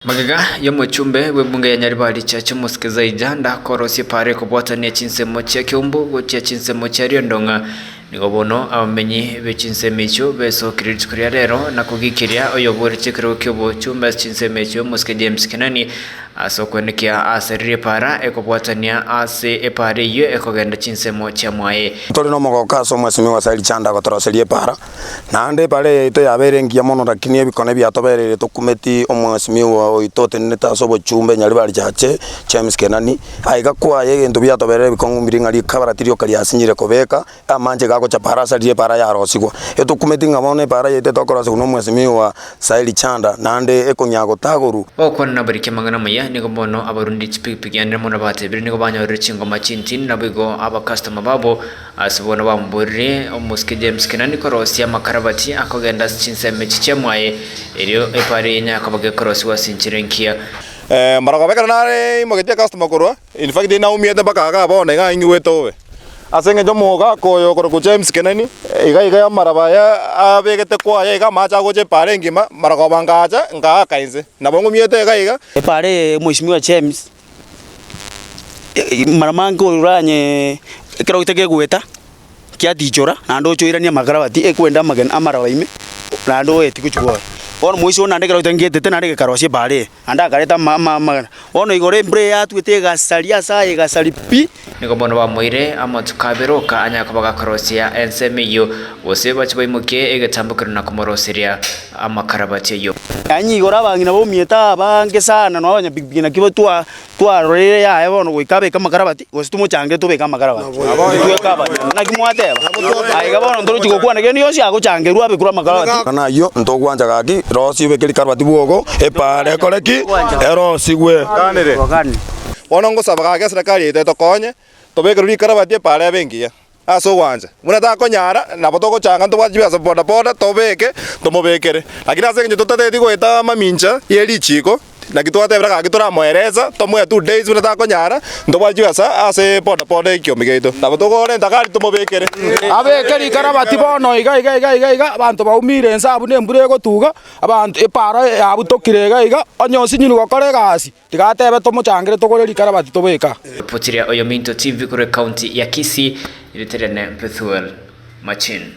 Magega y'omochumbe bw'ebunge ya Nyaribari Chache Omosike Zaija ndakorosie epaara ekobwatania chinsemo chia Keumbu gochia chinsemo chia Riondong'a. Nigo bono abamenyi be chinsemo echio besokire rituko ria rero na kogikiria oyoboretie ekerogo ki'obochumbe ase chinsemo echio Omosike James Kenani ase okwenekia asaririe epaara ekobwatania ase epaara eyio ekogenda chinsemo chia mwaye. Tore nomogoko ase omwesimigwa Saili Chanda agotoroseria epaara. Naende epaara eye yaito yabeire engiya mono, lakini ebikone biatobereire tokumeti omwesimigwa oito otenenete ase obochumbe Nyaribari Chache James Kenani. Aiga kwaye egento biatoberire ebikong'u mbiri ng'a rikabara tirioka riasinyire kobeka amanche gagocha paara ase riria epaara yarosigwa. Etokumeti ng'a bono epaara yaito etokorosigwa nomwesimigwa Saeli Chanda naende ekong'ia gotagorwa. Ogokwana nabariki amang'ana amaya, nigo bono abarundi chipigipigi ande mono batebire nigo banyorire chingoma chintindi naboigo abakastoma babo Ase bono bamoborire omosike James Kenani korosia amakarabati akogenda ase chinsemo echi chia mwaye, erio epaara eye enyare koba gekorosigwa ase enchera engiya. Mbarabwo ekero nare imogetie ecustomer korwa, in fact naumiete mpaka igaa bono iga ing'igwete bobe. Ase eng'encho omogaka oyo okorokwa James Kenani, iga iga amaraba aya abegete kwaye iga amache agocha epaara engima, maragoba ngacha ngaaka inse. Nabo ng'umiete iga iga. Epaara eye mweshimiwa James. Mara mange oranye ekero gete kegoeta, kiatichora naende oche oiranie amakarabati ekwenda amagena amaraba ime, naende oetie gochia bwoye. Bono moiso naende ekero gete ngetete naende gekarosia epaara eye, naende akareta ama ama amagena. Bono igoro embura eye yatwete egasaria ase aye egasaria pi. Nigo bono bamoire amatuko abere oka anyare koba gakorosia ensemo eyio, gose bache baimokie egetambokero na komoroseria amakarabati ayio. Yaani igoro abang'ina baumiete abange sana noo abanyapikipiki naki twa twaroreire yaya bono goika abeke amakarabati gose tomochangere tobeke amakarabati intwe abanyene naki mwateba aiga bono ntorochi gokwana kende gionsi agochangerwa abekerwe amakarabati. Amang'ana ayio ntogwancha gaki, rosia obeke rikarabati bwogo, epaara ekore ki? Erosigwe. Bono ngosaba gaki eserekari yaito etokonye, tobekerwe rikarabati epaara ebe engiya. Ase ogwancha, buna takonyara, nabo togochanga ntobwate chibesa boda boda tobeke, tomobekere. Lakini ase engencho totateti goeta amamincha ye richiiko, naki twatebire gaki toramoeresa, tomoe 2 days buna takonyara, ntobwate chibesa ase boda boda ekiombe giaito. Nabo togorenta gari tomobekere. Abeke rikarabati bono iga iga iga iga iga, abanto baumire inse abwo na embura egotuga, abanto epaara yabutokire iga iga, onye osinyirwe gokora egasi. Tiga atebe tomochangere togore rikarabati tobeka. Ripotiria Oyominto TV korwa ecounty ya Kisii, riteriane Bethuel Machin.